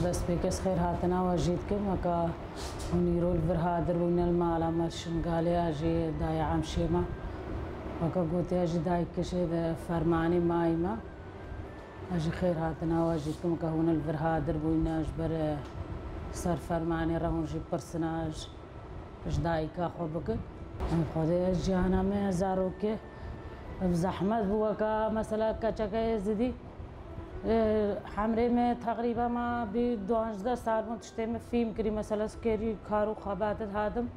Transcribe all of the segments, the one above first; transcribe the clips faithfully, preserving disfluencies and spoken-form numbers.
Destpêkê ez xêrhatina we jî dikim, weka hûn îro li vir hadir bûne li mala me Şingalê ya jî dayê Emşê me. Weka gotiya jî dayikê jê de fermanê mayî me. Ez jî xêrhatina we jî dikim, weka hûn li vir hadir bûne ji ber, e, ser fermanê re hûn jî pirsina ji, ji dayika xwe bikin. Em Xwedê jiyana me zarokê bi zehmet bû, weka mesela keçeke Êzidî. Hemrê me teqrîben ma bî duwazdeh sal bûn tiştê min fîm kirî, mesela ez kêrî kar û xebatê dihatim.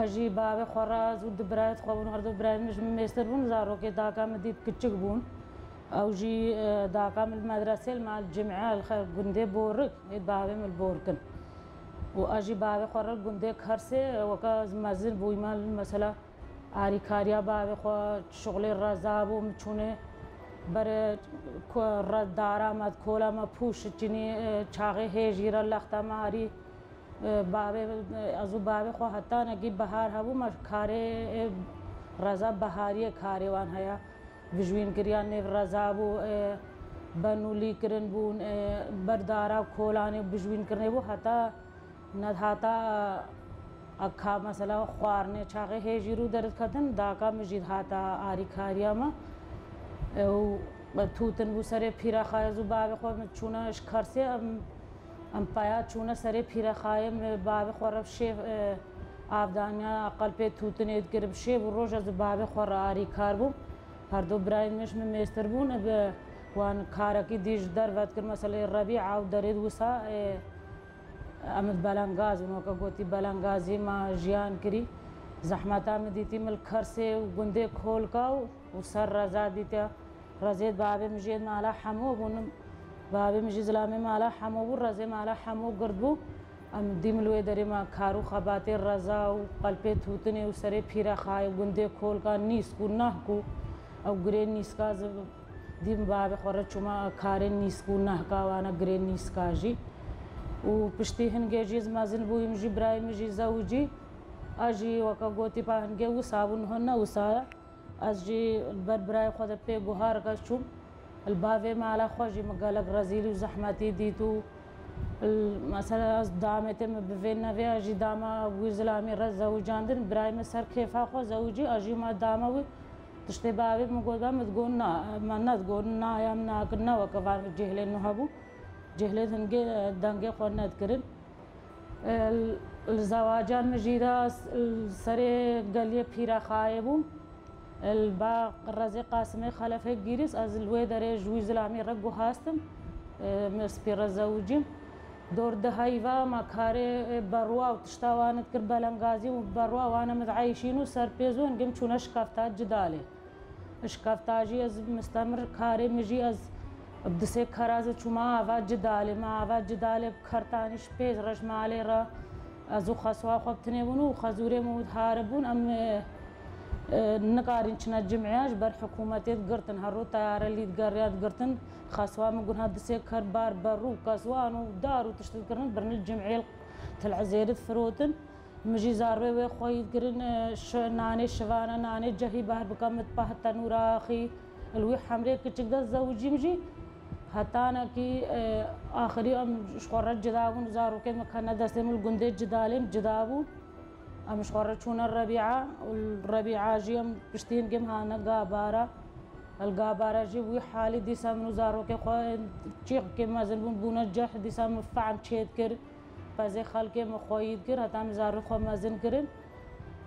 Ez jî bavê xwe re, ez û du birayê xwe bûn, her du birayên min ji min mêstir bûn, zarokê daka min dît kiçik bûn. Ew jî, e, daka min li medresê li mal cimê li xwe gundê Borik, ê bavê min li Borkin. Û ez jî bavê xwe re gundê Kersê, weke ez mezin bûyî me, mesela, Arîkariya bavê xwe, şixulê reza bû, min çûne ber, e, ku-, re-, dara me, kola me pûş çinî, e, çaxê hêjî re lexta me arî, e, bavê, e, ez û bavê xwe hetanekî bihar hebû, me karê, e, reza bihariyê karê wan heye. Bijwîn kiriya nêv reza bû, e, benûlî kirin bûn, e, ber dara kolanê bijwîn kirinê bû, heta Ned hata, e, ka mesela xwarinê çaxê hêjî rû derdiketin, daka min jî hata arîkariya me. E, û tûtin bû serê pîrexayê zû bavê xwe min çûne ji Kersê em, em paya çûne serê pîrexayê min bavê xwe re bi şêv, e, avdaniya qelpê tûtinê dikir bi şêv û roja zû bavê xwe re arîkar bûm. Her du birayên min ji min mêstir bûn, bi wan karekî dî ji derve dikir, meselê Rebîa û derê di wisa, e, Em di belengaz bûn, weke gotî belengazî me jiyan kirî. Zehmeta min dîtî min li Kersê û gundê Kolka û, û ser reza dîtiya. Rezê bavê min jê mala Hemo bûn. Bavê min jî zilamê mala Hemo bû, rezê mala Hemo gird bû. Em dî min li wê derê me kar û xebatê reza û qelpê tûtinê û serê pîrexayê û gundê Kolka nîsk û nehk û ew girê nîska zi-, Dîm bavê xwe re çûma karê nîsk û nehka wana girê nîska jî. Û piştî hingê jî ez mezin bûyim jî birayê min jî zewicî. Ez jî weke gotî pa hingê wisa bû niho ne wisa ye. Ez jî li ber birayê xwe de pê guharek ez çûm. Li bavê mala xwe jî min gelek rezîlî û zehmetî dît û l-, mesela ez damê tê min bi vê nevê ez jî dama wî zilamî re zewicandin. Birayê min ser kêfa xwe zewicî, ez jî ma dama wî. Tiştê bavê min got, ba min digot na, me nedigot, na ya min nakin, ne weke van cêhlê nû hebû. Cêhlê hingê dengê xwe nedikirin. E, li zewacan min jî de s-, li serê geliyê Pîrexayê bûm. E, li ba rezê Qasimê Xelefê Gîrîs, ez li wê derê ji wî zilamî re guhastim. E, min spî re zewicîm. Dor di heyva me karê, e, berwa û tişta wan dikir belengazî û berwa wan em dieyşîn û serpêz û hingê em çûne şikefta Cidalê. Şikefta jî ez mistemir karê min jî ez bi disê kera ez çûma ava Cidalê. Me ava Cidalê bi kertanî ji pêz re ji malê re ez û xeswa xwe bi tinê bûn û xezûrê min û diharibûn. Em, e, e, nikarîn çine cimêya ji ber hikûmetê digirtin. Her rû teyare lî digeriya digirtin. Xeswa min gunha disê ker bar berû keswan û dar û tişt dikirin, birin li cimêl Til Ezêrî difirotin. Min jî zarvê wê xweyî dikirin, e, şi-, nanê şivana, nanê cehî ber bike min dipah tenûra axî. Li wî hemrê kiçik de zewicîm jî. Hetanekî, e, axirî em ji xwe re cida bûn, zarokê min kene destê min li gundê Cidalê min cida bûn. Em ji xwe re çûne Rebîa û li Rebîa jî em piştî hingê em hane Gabara. Li Gabara jî wî halî dîsa min û zarokê xwe çîqkê mezin bûn, bûne ceh, dîsa min fehm çêdikir. Pezê xelkê min xweyî dikir, heta min zarokê xwe mezin kirin.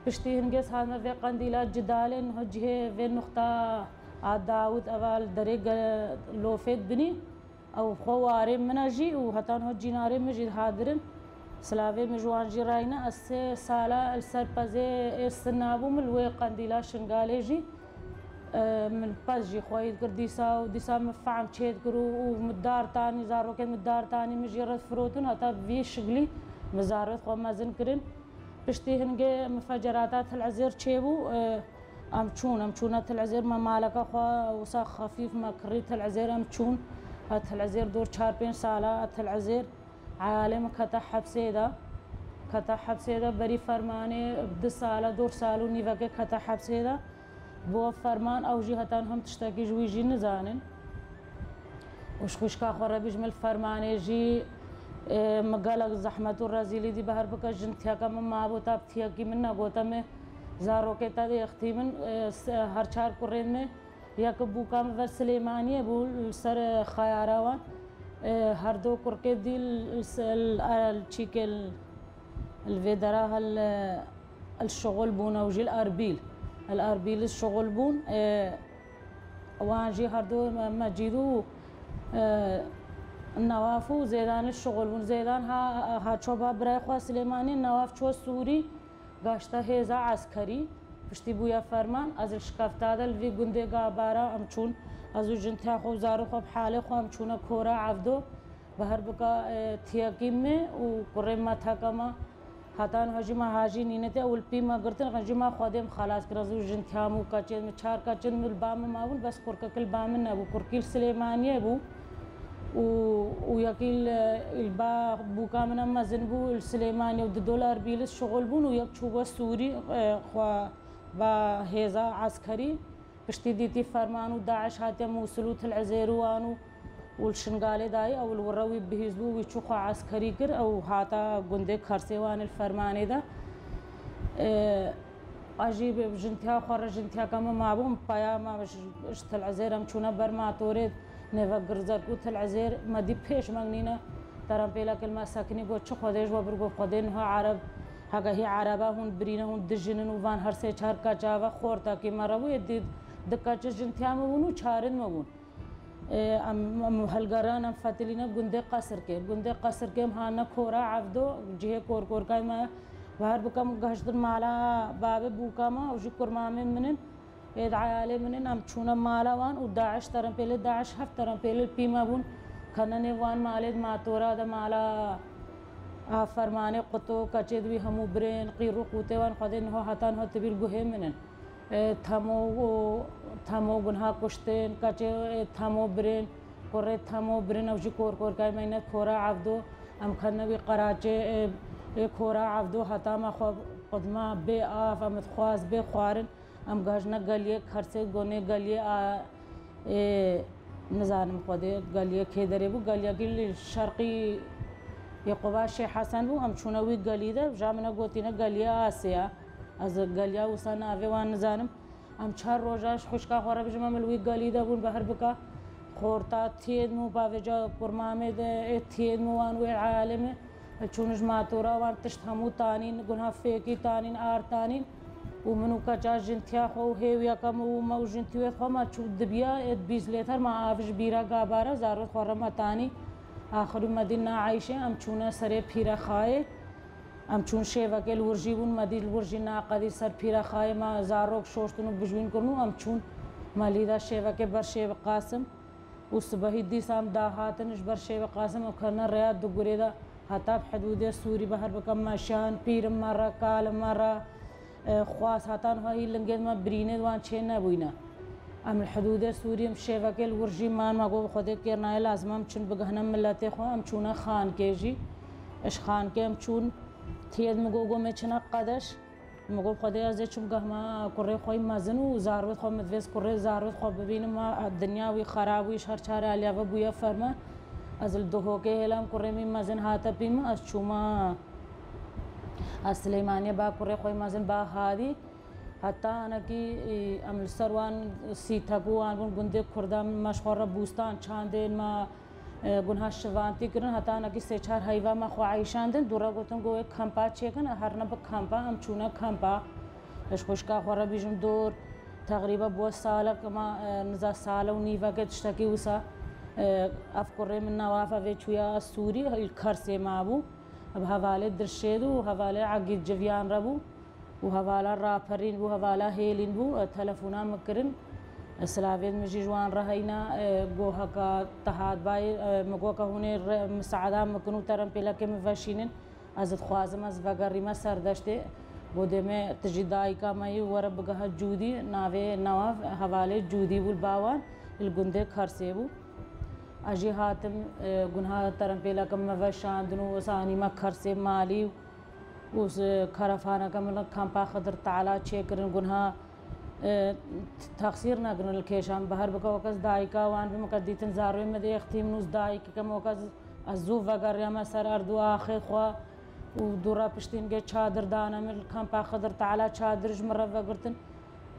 Piştî hingê ez hatime vê qendîla Cidalê, niho cihê vê nuxta a Dawid eva li derê ge-, lofê dibinî. Ew xwe warê min e jî û heta niho cînarê min jî hadirin. Silavê min ji wan jî rayne. Ez sê sala li ser pezê ê sina bûm, li wê qendîla Şingalê jî, e, min pez jî xweyî dikir dîsa û dîsa min fehm çê dikir û, û min dar tanî, zarokên min dar tanî, min jî re firotin, heta vî şiklî min zarokê xwe mezin kirin. Piştî hingê min fecerata Til Ezêr çêbû, e, Em çûn, em çûne Til Ezêr, me maleke xwe wisa xefîf me kirî Til Ezêr, em çûn. Ha Til Ezêr dor çar pênc sala, ha Til Ezêr, eyalê min kete hepsê de. Kete hepsê de, berî fermanê du sala, dor sal û nîvekê kete hepsê de. Bo ferman, ew jî heta niha em tiştekî ji wî jî nizanin. Û ji xwişka xwe re bijim li fermanê jî, e, min gelek zehmet û rezîlî dî, bi her bike jin tiyeke min mabû, ta bi tiyekî min negota me, zarokê te dê ixtî min, e, s-, her çar kurên me, yek bûka min ver Silêmaniyê bû, li ser, e, xeyara wan, e, her do kurkê dî li, li, li, li çîkê li, li vê dera hel, e, li şixul bûn ew jî li Erbîl. Li Erbîl li şixul bûn, e, wan jî her du me-, Mecîd û, e, Newaf û Zêdan li şixul bûn. Zêdan ha, ha ço ba birayê xwe Silêmaniyê, Newaf ço Sûrî, gaşte hêza eskerî, piştî bûye ferman. Ez li şikefta de li vî gundê Gabara em çûn. Ez û jintiya xwe û zarê xwe bi halê xwe em çûne Kora Evdo. Bi her bika, e, tiyekî me û kurê me teke me. Heta niha jî me hajî nîne te û li pî me girtin, jî me Xwedê em xelas kir. Ez û jin tiyam û keçên min, çar keçên min li ba min mabûn, bes kurkek li ba min nebû. Kurkî li Silêmaniyê bû û, û yekî li, li ba bûka min em mezin bû li Silêmaniyê û di dol Erbîl li şixul bûn û yek çû bo Sûrî, e, xwe ba hêza eskerî. Piştî dîtî ferman û DAIŞ hatiye Mûsil û Til Ezêr û wan û, û li Şingalê dayî, ew li wirre wî bihîst bû, wî çû xwe eskerî kir, ew hata gundê Kersê wan li fermanê de. E, a jî bi jintiya xwe re, jintiyeke min mabû, min peya me ji, ji Til Ezêr em çûne ber matorê, nêve Girzerk û Til Ezêr, me dî pêş me nîne, terempêlek li me sekinî, got, "Çi Xwedê ji we bir?" Got, "Xwedê niha Ereb, hegehî Ereba hûn birîne, hûn dijinin û van her sê çar keça ve xortekî me re bû, yê dî di keçe jintiya min bûn û çarin me bûn." E, em, em hilgeran, em fetilîne gundê Qesirkê. Gundê Qesirkê em hane Kora Evdo, cihê korkorkay me, bi her bike em gehiştin mala babê bûka me, ew jî kurmamên min in. Ê di eyalê min in, em çûne mala wan û DAIŞ terempêlê, DAIŞ heft terempêlê li pî me bûn. Kenenê wan malê di matora de mala a fermanê quto, keçê di wî hemû birên, qîr û qûtê wan Xwedê niho heta niho tibî li guhê min in. E, Temo û Temo gunha kuştin, keçê, e, Temo birên, kurê Temo birên, ew jî korkorkay me ne Kora Evdo, em kene wî qeraçê, e, e, Kora Evdo heta me xwe qudma bê av, em dixwaz bê xwarin, em gehiştine geliyê Kersê, gonê geliyê a, e, nizanim Xwedê geliyê kê derê bû, geliyekî li şerqî yê Quba Şêh Hesen bû, em çûne wî gelî de, ja min e gotîne geliyê Asê ya. Ez geliya wisa navê wan nizanim. Em çar roja ji xwişka xwe re bijim, em li wî gelî de bûn, bi her bika xorta tiyên min û bavêca kurmamê de ê tiyên min wan wê eyalê min. Çûn ji matora wan tişt hemû tanîn, gunha fêkî tanîn, ar tanîn. Û min û keça jintiya xwe û hêwiyeke min û me û jintiyê xwe me çû dibiya, ê bîst lêter me av ji bîra Gabara, zarokê xwe re me tanî. Axirî me dî na Eyşê, em çûne serê Pîrexayê. Em çûn şêvekê li wir jî bûn, me dît li wir jî naqedî ser Pîrexayê me zarok şoştin û bijwîn kirin û em çûn me lîda şêvekê ber Şêvê Qasim û sibehî dîsa em dahatin ji ber Şêvê Qasim û kevne rêya Dugurê de heta bi hidûdê Sûrî bi her bike meşan, pîrin me re, kalin me re, e, xwaz heta niha hî lingên me birînê di wan çê nebûyne. Em li hidûdê Sûrî em şêvekê li wir jî man, me got, "Bi Xwedê kêr nayê, lazim em çin bigihine miletê xwe." Em çûne Xankê jî. Ji Xankê em çûn, tiyê min got, got, "Me çine Qedeş." Min got, "Xwedê ez ê çim gehma kurê xwe yî mezin û zarwêt xwe min divêst kurê zarwêt xwe bibînim, ma dinya wî xerab wî ji her çar aliya ve bûye ferme." Ez li Duhokê hêlam kurê min mezin hate pî min, ez çûma ez Silêmaniyê ba kurê xwe yî mezin ba Hadî. Heta anekî, e, em li ser wan sîtek û wan bûn gundê Kurdan, me ji xwe re bûstan çandên, me, e, gunha şivantî kirin. Heta anekî sê çar heyva me xwe eyşandin. Dû re gotin, got, "Wê kampa çêkin." Herine bi kampa, em çûne kampa. Ji xwişka xwe re bîjim dor. Teqrîbe bû salek, ma, e, niza sale û nîveke tiştekî wisa, e, ev kurê min Newaf, ev ê çûya Sûrî, li Kersê mabû. Bi hevalê Dirşêd û hevalê Egîd Civyan re bû. Û hevala raperîn bû, hevala hêlîn bû, e, telefona min kirin. E, silavên min jî ji wan re heyna, e, go heka te hatbayê, e, min go ke hûn ê re-, misaada min kin û terempêlekê min veşînin, ez dixwazim ez vegerîme ser deştê. Go dê me tu jî dayika me yî, were bigehe Cûdî, navê Newaf, hevalê Cûdî bû li ba wan, li gundê Kersê bû. Ez jî hatim, e, gunha terempêleke min me veşandin û ez anîme Kersê malî û û ji karafaneke min li kampa Xidir Teala çêkirin, gunha E, texsîr negirin li kêşan, bi her bike weke ez dayika wan bim, weke dîtin zarwê min dê ixtîm nûs dayik kim, weke ez, ez zû vegeriyame ser erd û axê xwe û dû re piştî hingê çadir dane min li kampa Xidir Teala çadir ji min re vegirtin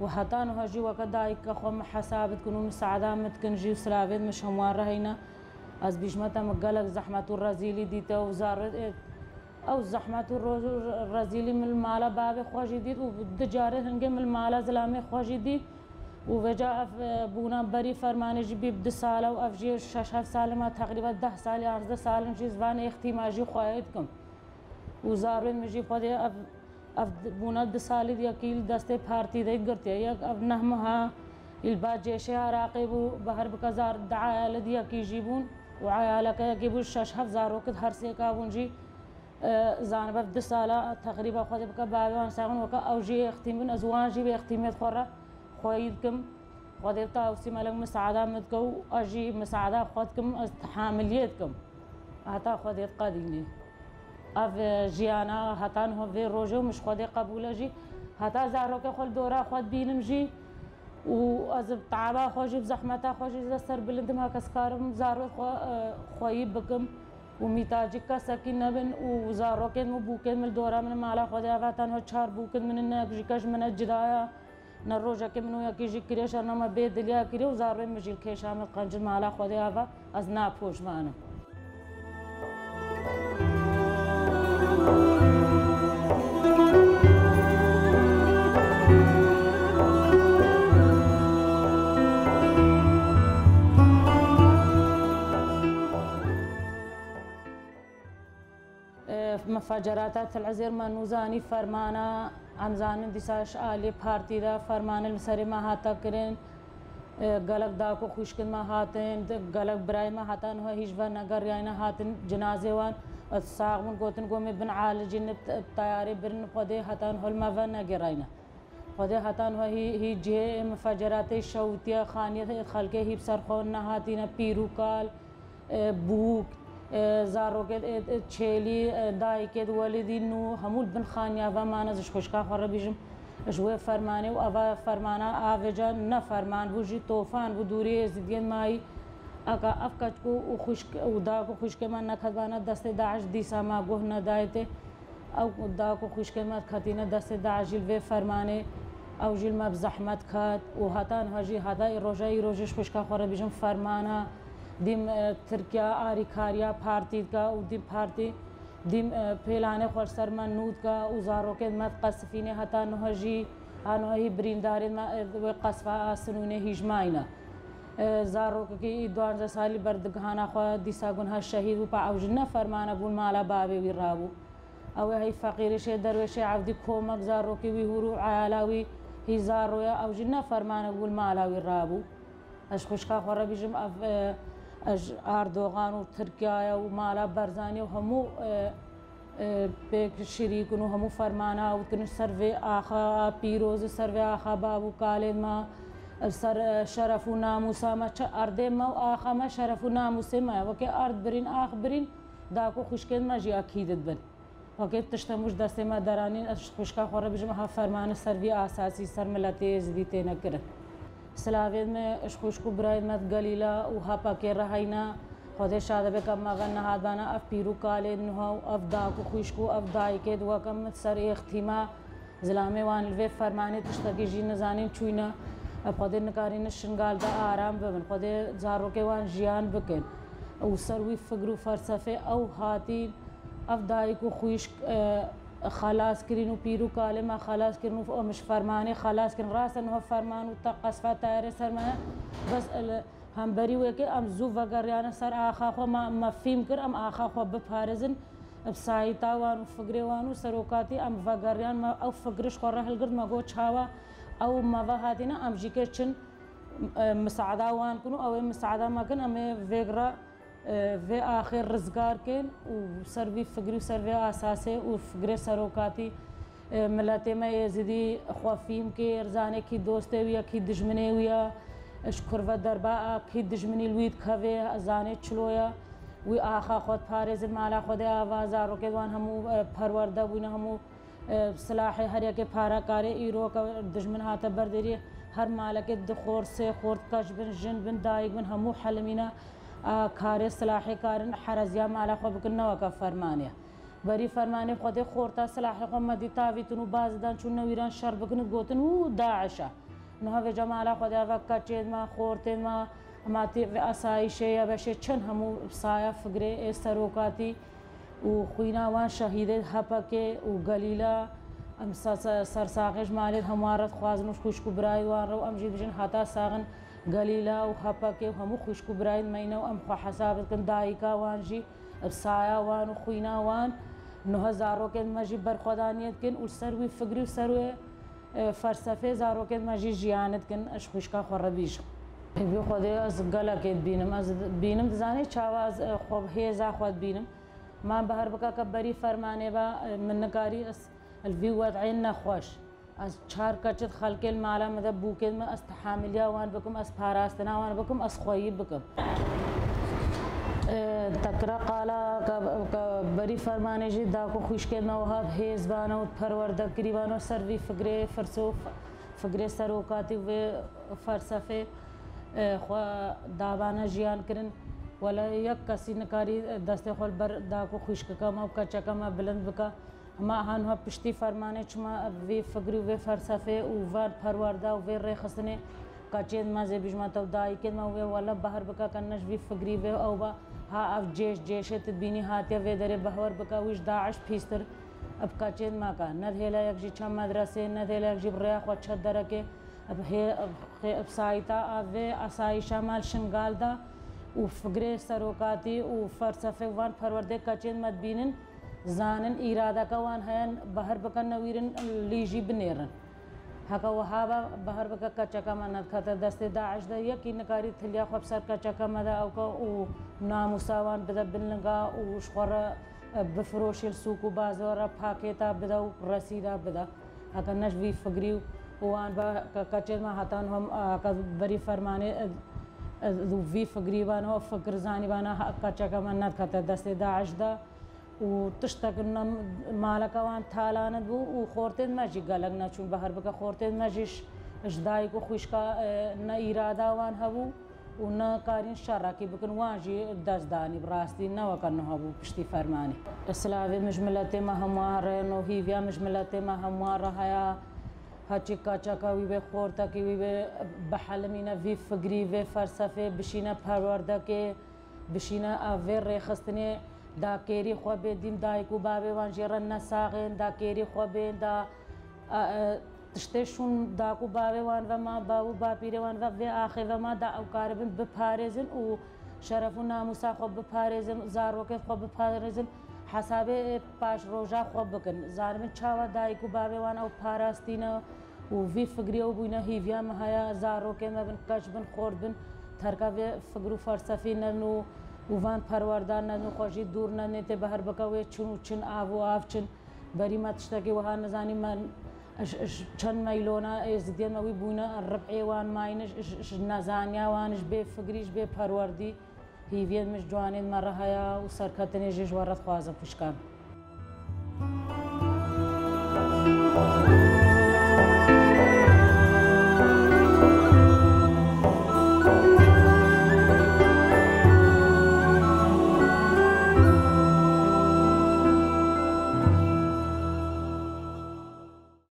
û heta niha jî weke dayika xwe min hesab dikin û misaada min dikin jî û silavên min ji hemwan re heyne. Ez bîjme te min gelek zehmet û rezîlî dîte û zarwê, e, Ew zehmet û ro-, rezîlî min li mala bavê xwe jî dît û du carê hingê min li mala zilamê xwe jî dît û vêca ev, e, bûna berî fermanê jî bî bi du sal e û ev jî şeş heft salê me teqrîben deh sal, yanzdeh sal in jî ez van êxtîma jî xweyê dikim û zarwên min jî Xwedê ev, ev bûna du salî di yekî li destê partî de girtiye. Yek ev neh meha î li ba cêşê Iraqê bû, bi her bike zar di eyalê di yekî jî bûn û eyaleke yekî bû şeş heft zarokit her sêka bûn jî. E, zanibe du sala teqrîba Xwedê bike bavê wan saxin weke ew jî êxtîm bin, ez wan jî bi êxtîmêt xwe re xweyî dikim. Xwedê bi tawsî melek misaada min dike û ez jî misaada xwe dikim, ez tehamiliyê dikim. Heta Xwedê diqedînê. Ev, e, jiyana heta niho vê rojê û min ji Xwedê qebûle jî. Heta zarokê xwe li dora xwe dibînim jî û ez bi teaba xwe jî, bi zehmeta xwe jî ez serbilind im, heke ez karim zarokê xwe, e, xweyî bikim. û mîtacî kesekî nebin û zarokên min, bûkên min li dora min in, mala Xwedê ava tenho çar bûk in min in, ne jî kes ji min ne cida ya, ne rojekê min û yekî jî kirêş e, ne me bê diliya kirê û zarwên min jî li kêşa min qencin mala Xwedê ava, ez napojmanim. Mufecerata Til Ezêr me nûzanî fermana, em zanin dîsa ji alî partî de fermane li serê me hate kirin. Gelek dako xwişkin me hatin, gelek birayê me heta niha hîç venegeriyayne hatin cinazê wan. Sax bin gotin, gomê bin alicîn teyarê birin Xwedê heta niha li me venegêrayne. Xwedê heta niha hî, hî cihê mufeceratê şewitiye, xaniye xelkê hî bi ser xwe nehatîne, pîr û kal, e, bûk, e, zarokê, e, e, çêlî, e, dayikê di welidî nû hemû li bin xaniya ve mane. Ez ji xwişka xwe re bîjim, ji wê fermanê û eva fermana avêca ne ferman bû jî tofan bû dûrî êzidiyên mayî. Eka ev keçik û xwişk û dak û xwişkê me neketbane destê DAIŞ dîsa me guh nedayê tê. Ew dak û xwişkê me diketîne destê DAIŞ jî li vê fermanê, ew jî li me bi zehmet ket û heta niha jî heta î roja îro jî ji xwişka xwe re bîjim fermana dîm, e, Tirkiye arîkariya partî dike û dîm partî dîm, e, pêlanê xwe li ser me nû dike û zarokên me diqesifîne heta niha jî, ha niha hî birîndarên me, e, wê qesfa a Sinûnê hîj mayne. E, zarokekî duwazdeh salî berdigihana xwe dîsa gunha şehîd bû, pa ew jî ne fermane bûn mala bavê wî rabû. Ew ê hey feqîrê şê derwêşê evdî komek zarokê wî hûr û eyala wî hî zaroya ew jî ne fermanek bû li mala wî rabû. Ez xwişka xwe re bîjim ev, e, ez Erdogan û Tirkiye û mala Barzanî û hemû, e, e, pêk şirîk in û hemû fermana ew dikin ser vê axa pîroz, ser vê axa bav û kalên me, ser, e, şeref û namûsa me, çi erdê me û axa me şeref û namûsê me ye. Wekê erd birîn, ax birîn, dak û xwişkên me jî akî dibin. Wekî tişt hemû ji destê me deranîn, ez ji xwişka xwe re bijim, ha fermane ser vî asasî, ser miletê êzidî têne kirin. Silavên me ji xwişk û birayên me di Gelîla û Hepekê re heyne. Xwedê şade be ke me ve nehatbana ev pîr û kalên niha û ev dak û xwişk û ev dayikê di weke min ser êxtîma zilamê wan li vê fermanê tiştekî jî nizanîn çûyne. Ev Xwedê nikarîne Şingal de aram bibin. Xwedê zarokê wan jiyan bikin. Û ser wî fikr û felsefê ew hatîn. Ev dayik û xwişk, e, xelas kirin û pîr û kalê me xelas kirin û em ji fermanê xelas kirin. Rast e niha ferman û te qesfa tayarê ser me ye. Bes, e, li hemberî wê ke em zû vegeriyane ser axa xwe, me, me fîm kir, em axa xwe biparêzin. Bi sayîta wan û fikrê wan û serokatî em vegeriyan, me ew fikri ji xwe re hilgirt, me got çawa ew me ve hatîne, em jî ke çin, e, misaada wan kin û ew ê misaada me kin, em ê vêg re e, vê axê rizgar kên û ser vî fikrî û ser vê asasê û fikrê serokatî, e, miletê me êzidî xwe fîm kê, zanê kî dostê wî ye, kî dijminê wî ye, ji kur ve derba a kî dijminî li wî dikeve, zanê çilo ye, wî axa xwe diparêzin, mala Xwedê ava, zarokê wan hemû, e, perwerde bûne, hemû E, silahê her yekê para karê îro ke dijmin hate ber derî, her malekê du xort, sê xort, keç bin, jin bin, dayik bin, hemû helimîne, e, karê silahê karin hereziya mala xwe bikin, ne weke fermanê. Berî fermanê Xwedê xorta silahê xwe me dî tavîtin û baz dan çûn newîran şer bikin û gotin û DAIŞ e. Niha vêca mala Xwedê ve, keçên me, xortên me, matî ve asayîşê ya beşê çend hemû saya figrê ê serokatî û xwîna wan şehîdê HPKê û Gelîla, em sa-, sa-, sersaxê ji malê hemû re dixwazin û xwişk û birayê wan re û em jî dijîn heta saxin Gelîla û HPKê û hemû xwişk û birayên me yî ne û em xwe hesab dikin dayika wan jî, bi saya wan û xwîna wan. Niha zarokên me jî berxwedaniyê dikin û li ser wî fikrî û ser wê, e, felsefê zarokên me jî jiyan dikin. Ez xwişka xwe re bîjim. Hêvî Xwedê ez gelekê dibînim. Ez bînim, dizanî çawa ez, e, xwe hêza xwe dibînim. Ma bi her bike ke berî fermanê ve, e, min nikarî ez li vî wed'ê nexweş. Ez çar keçit xelkê li mala min de bûkên min, ez tehamiliya wan bikim, ez parastina wan bikim, ez xweyî bikim. E, tekra qala ke, ke berî fermanê jî da ku xwişkên me wiha bi hêz vane û perwerde kirî vane û ser vî fikrê firso, fikrê serokatî û vê felsefê, e, xwe davane jiyan kirin. Wele yek kesî nikarî destê xwe li ber da ku xwişkeke me û keçeke me bilind bike. Hema ha niha piştî fermanê çima vê fikrî û vê felsefê û van perwerda û vê rêxistinê keçên me zê bijma te û dayikên me wê wele behir bike ke ne ji vî fikrî vê ew be. Ha ev cêş, cêşê tu dibînî hatiye vê derê behwer bike wî ji DAIŞ pîstir bi keçên me ke. Ne dihêle yek jî çe medresê, ne dihêle yek jî bi rêya xwe çe derekê. Bi hê-, xê-, bi sayîta a vê asayîşa me li Şingal de û fikrê serokatî û felsefê van perwerdê keçên me dibînin. Zanin îradeke wan heye, behir bikin newîrin, lî jî binêrin. Heke wiha be, behir bike keçeke me nedikete destê DAIŞ de, yekî nikarî tiliya xwe bi ser keçeke me de ewke û namûsa wan bide bin linga û ji xwe re, e, bifiroşê li sûk û bazar re pakêta bide û resîda bide. Heke ne ji vî fikrî û wan be ke keçên me heta niha, e, heke berî fermanê, e, e, vî fikrî be niha fikir zanî be niha keçeke me nedikete destê DAIŞ de. û tiştek ne maleke wan talanibû û xortên me jî gelek neçûn behir bike. Xortên me jî ji, ji dayik û xwişka, e, ne îrada wan hebû û ne karîn şerekî bikin. Wan jî dest danî bi rastî ne weke niha bû piştî fermanê. Silavê min ji miletê me hemû re no hîviya min ji miletê me hemû re heye. Heçî kaçaka wî bê, xortekî wî bê, bihelimîne vî fikrî, vê felsefê, bişîne perwerdekê. Bişîne ev vê rêxistinê da kêrî xwe bê dîm dayik û bavê wan jê re ne sax ên, da kêrî xwe bên, da, e, e, tiştê şûn dak û bavê wan ve ma, bav û bapîrê wan ve vê axê ve ma da ew karibin biparêzin û şeref û namûsa xwe biparêzin, zarokê xwe biparêzin, hesabê paş roja xwe bikin. Zanibin çawa dayik û bavê wan ew parastîne. û vî fikrî ew bûyne hîviya me heye, zarokên me bin, keç bin, xort bin, terka vê fikr û felsefî nedin û, û van perwerdan nedin û xwe jî dûr nedinê tê behir bike wê çin û çin, av û av çin. Berî me tiştekî wiha nizanî me, j-, j-, çend meylona êzidiyên me wî bûyne rib'ê wan mayîne, ji, ji, ji nezaniya wan, ji bê fikrî, ji bê perwerdî. Hîviyên min ji ciwanên me re heye û serketinê jî ji we re dixwazim xwişkan.